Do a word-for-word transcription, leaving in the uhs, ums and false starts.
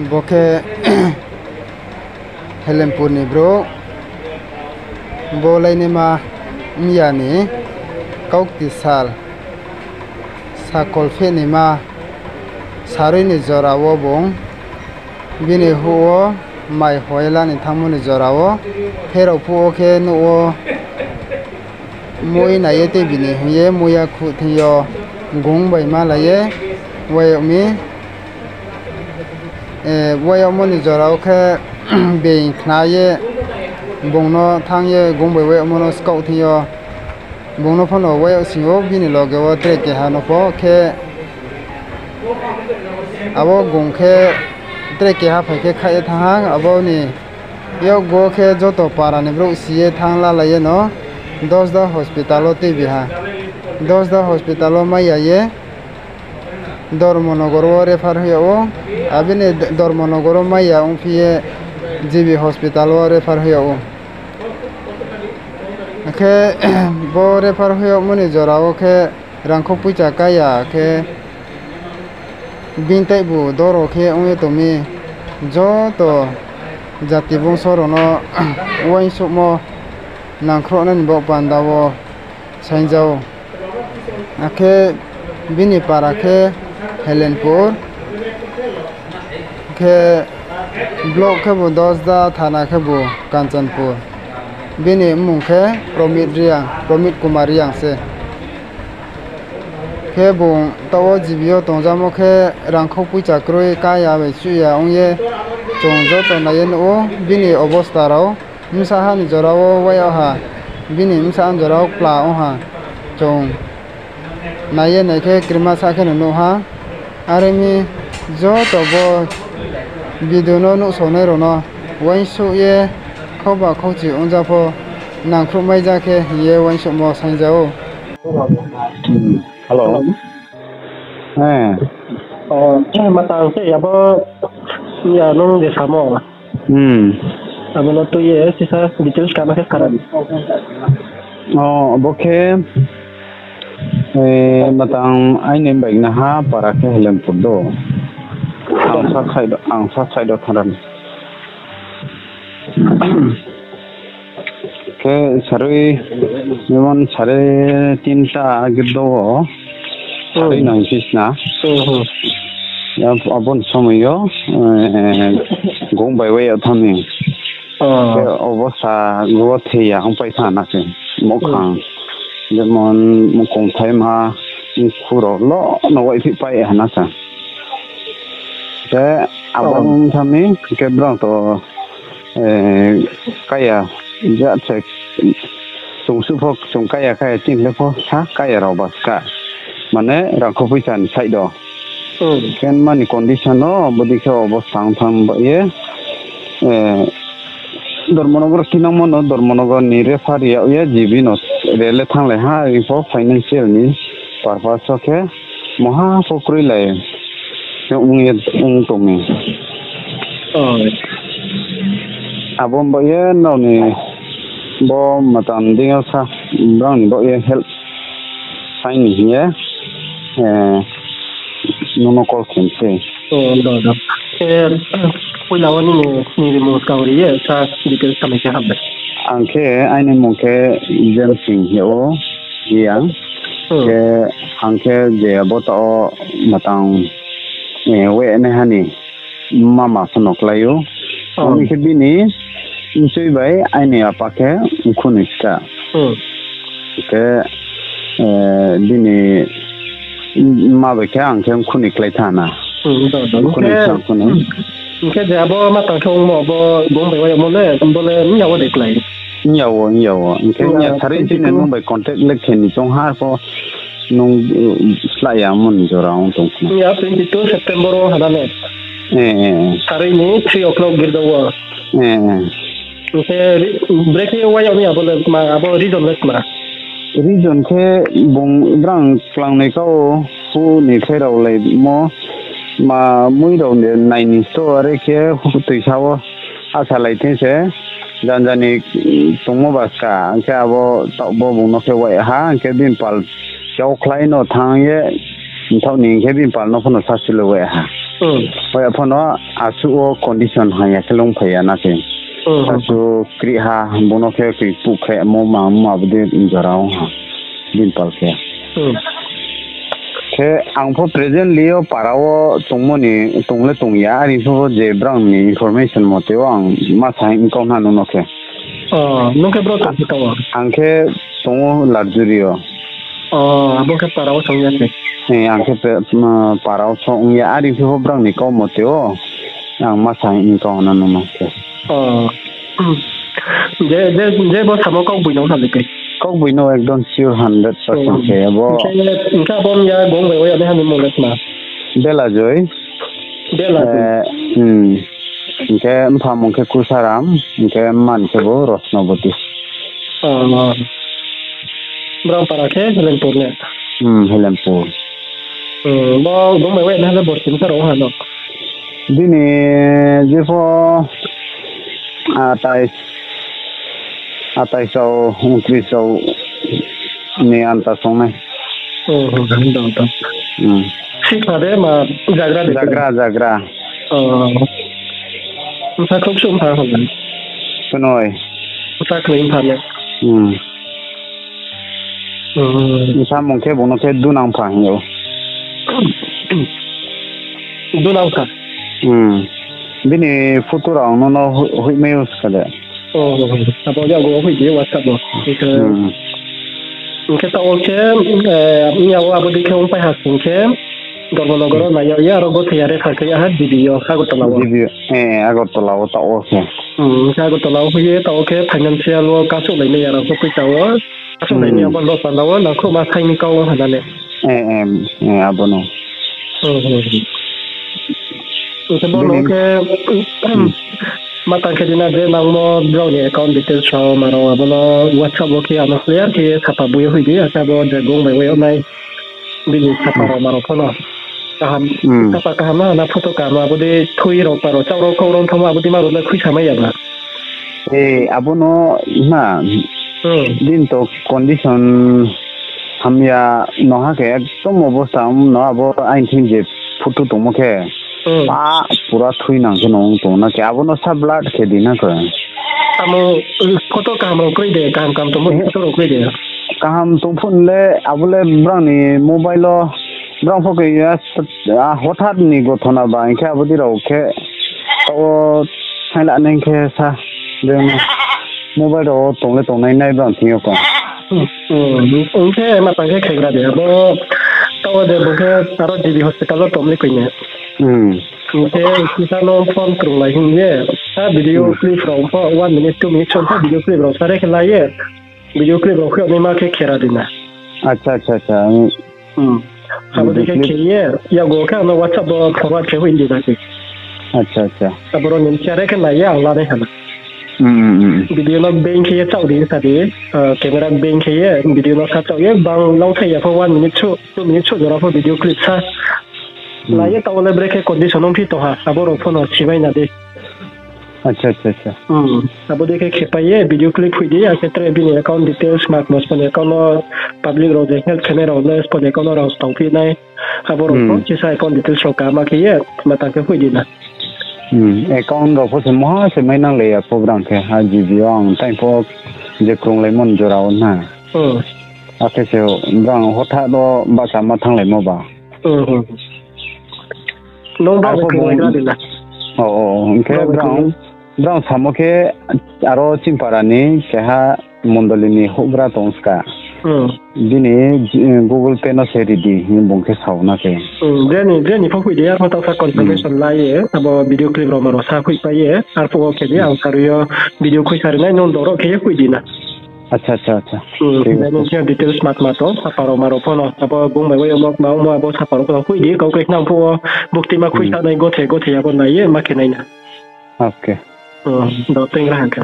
Bo khe Helenpur ni brouh, bo lainaima mya ni kaukti sal, sakol phehnima sarui ni jora wo bung bini houh wo mai hoila ni thanngmo ni jora wo pherao phuh wo khe nouh wo mui nai ye tei bini hing ye muiya khuh thing yo gung bai malai ye wai yag mi. Wai yagmo ni jora wo khe being khna ye bung no thanng ye gung bai wai yagmo no skaoh thing yo bung no pho no wai yag sing ou, bini loge wo tre keha no pho khe abo gung khe tre keha phai khe khaih ye thanng ha. Abo ni yakgu wo khe joto para ni brouh si ye thanng lalai ye no Dasda hospital wo tuibi ha. Dasda hospital wo mai ya ye Dharmanagar wo refer hoih yag ou. Abo ni Dharmanagar wo mai ya ongphi ye G B hospital wo refer hoih yag ou. Akhe bo refer hoih yagmo ni jora wo khe rangkhou poicha kái ya khe bini taibu doro khe ong ye tong mi, joto jati bungso rao no uaingsouhmo nangkhrouhnai ni baoh panda wo saingja ou. Akhe bini para khe Helenpur, khe block khebu Dasda, thana khebu Kanchanpur. Bini mmung khe Promit Reang, Promit Kumar Reang se. Khe bung taoh wo G B yo tongjamo khe rangkhou poicha kroi, kái ya bai chuh ya ong ye chung joto nai ye nuh ou bini obosta rao. Bsa ha ni jora wo wai yag ha, bini bsa ha ni jora wo kpla ong ha, chung nai ye nai khe krima sa khe no nuh ha. Are mi joto bo video no nuhsaonai rao no uaingsouh ye khauba khauchi ongja pho nangkhruhmai ja khe hing ye uaingsouhmo saingja ou. Hello. Matang se abo, ya nung je samo. Abo no tui ye sisa details kama khe kharan. O, bo khe, matang aini bai gnaha para khe Helenpur do. Ang sa side o thanng ra ni. Khe sarui, jemon sare tinta girdo wo, sarui no hing si sna. Abo ni somoi yo, gung bai wai yag thanng mi. Khe obosta wo thei ya ongpai thanng na se. Muhkhang, jemon mukong thaima, mkhu rao lo no waihphihpai ha na sa. Khe abo ong thanng mi, khe brao to, kaya, ja se, chung suh pho chung kaya kaya chini le pho sa kaya rao ba ska. Mane rangkhou poicha ni side o. Khe mani condition no bodei khe obosta ong thanng ba ye, Dharmanagar tinangmo no Dharmanagar ni refer yag ye G B no rel le thannglai ha, are pho financial ni purpose o khe maha pho kroilai ong ye ong tong mi. Abo ba ye nrao ni bo matang deing yo sa, brao ni baoh ye help sai ni hing ye, nung no call khe mi se. Khe poila wo nini, nini mung skang ri ye sa details samai khe ham bai. Ang khe aini mung khe Jensing hing ou, Reang. Khe ang khe je abo taoh wo matang, wai naiha ni mama pho no klái ou. Ang khe bini mchoi bai aini apa khe mkhu ni ska. Khe, bini mma bai khe ang khe mkhu ni klái thanng na. Mkhu ni sa mkhu ni. Hing khe je abo matang khe ongmo abo bung bai wai yagmo le, bo le mya wo de klái? Mya wo, mya wo. Hing khe mya sarui chini nung bai contact le khe ni choung ha pho nung, slah ya mo ni jora ong tong khna. Mya twenty two September wo ha na le. Sarui ni three o'clock girdo wo. Hing khe brekhe wai yag mi abo le tma, abo reason le tma? Reason khe bung brang klangnoi ka ou, hu ni pherao laimo, ma mui rao ni nai ni sto are khe hu toisa wo asalai thing se, janja ni tongmo ba ska, hing khe abo taoh bo bung no khe wai ha, hing khe bini pal khe okhlai no thanng ye, mthaoh ni hing khe bini pal no pho no sasi le wai ha. Hoya pho no asuh wo condition hang ya khe lungphai ya na khe. Asuh krih ha, bung no khe kri puh khe mo ma mo abo dei jora ong ha. Bini pal khe. Khe ang pho presently yo para wo tongmo ni, tong le tong ya, are pho je brang ni information mote wo ang ma sa hing kau na nung no khe. Nung khe bro tong khe tong ou? Ang khe tong ou Larjuri yo. Abo khe para wo tong ya khe? Ang khe para wo tong ya, are pho brang ni kau mote wo ang ma sa hing kau na nung no khe. Je, je, je bo samo kaugboino ha le khe? Kaugboino ekdom sure hundred percent khe bo. Hing khe abo ya gong bai o ya nai ha ni mung le tma? Belajoi. Belajoi. Hing khe mpha mung khe Kusaram, hing khe mma ni khe bo Rosnoboti. Brang para khe Helenpur ne? Helenpur. Bo gong bai o ya nai ha le borsi bsa rao ha no? Bini jepho atais, atais rao, untris rao ni anta song nai. Sikha de ma jagra de? Jagra, jagra. Bsa khrouh ksuh mpha ha? Knoi. Bsa knoi mpha le? Bsa mung khe bung no khe Dunangpha hing ou. Dunangpha? Bini photo rao ang no no hoihmai ou ska de. Abo yago hoih di WhatsApp wo. Hing khe taoh wo khe, ya wo abo dei khe ongpai ha sing khe, Dharmanagar wo nai yag ye, aro gothoi ya re thanng khe ya ha G B yo, Agartala wo. Agartala wo taoh wo khe. Hing khe Agartala wo hoih ye taoh wo khe financial wo kasouhlainai ya rao pho poicha wo. Kasouhlainai abo no panda wo nangkhruhma saing ni kau wo ha na le? Abo no. Hing khe bo no khe, ma tang khe di na je nangmo brao ni account details rao ma rao abo no WhatsApp wo khe ano clear khe ye sapa boi ye hoih di, akhe abo je gong bai o yag nai bini sapa rao ma rao pho no. Kaham, sapa kaham no ha na photo kaham no abo dei thui rao pa rao chau rao kau rao thanngmo abo dei ma rao le khuisa mai ya ba? Abo no na, bini to condition hamya no ha khe ekdom obosta no abo aini thing je photo tongmo khe, pa pura thui nang khe no ong tong na khe abo no sa blood khe di na khe. Amo photo kaham rao kroi de, kaham kaham tongmo photo rao kroi de? Kaham tong pho le abo le brang ni mobile wo, brang pho khe ya, hothat ni gothona ba hing khe abo dei rao khe, taoh wo saing la nai khe sa, je mobile rao wo tong le tongnai nai brang thing yo khe. Ong khe ma tang khe khegra de abo, taoh wo je bung khe aro G B hospital wo tong le koi ne. Hing khe sisa no phone krunglai hing ye, sa video clip rao pho one minute two minute song pho video clip rao sa re khe la ye, video clip rao khe naima khe khera di na. Abo dei khe khe ye, yago khe ano WhatsApp wo forward khe hoih di na khe. Abo rao ni share khe nai ye ang lanai ha na. Video no beng khe ye chaoh di sa di, camera beng khe ye video no sa chaoh ye bang lau thai ya pho one minute song, two minute song jora pho video clip sa la ye taoh wo le brekhe condition ongphi tong ha, abo rao pho no simai na di. Abo dei khe khepai ye video clip hoih di, akhe tre bini account details, makmo spo ni account no public rao je help khe nai rao le spo ni account no rao tangphi nai. Abo rao pho sisa account details rao kaham khe ye ma tang khe hoih di na. Account rao pho se moha se mai nang le ya pho brang khe ha G B yo ang tai pho je krunglaimo ni jora wo na. Akhe se brang hothat wo bahcha ma thannglaimo ba. Hing khe brang, brang samo khe aro chini para ni keha mondoli ni houhgra tong ska. Bini Google Pay no se ri di hing bung khe sao na khe. Breni, breni pho hoih di, arpho taoh sa consultation la ye, abo video clip rao ma rao sa hoihpai ye, arphuh wo khe di ang sarui yo video khuisa ri nai, nung doro khe ye hoih di na. Acha, acha, acha. Thik ache. Details matma tong, sapa rao ma rao pho no, abo bung bai wai amo kma ongmo abo sapa rao pho no hoih di, kau khe nang phuh wo buktima khuisa nai gothe gothe abo nai ye ma khe nai na. Dao teng ra hing khe.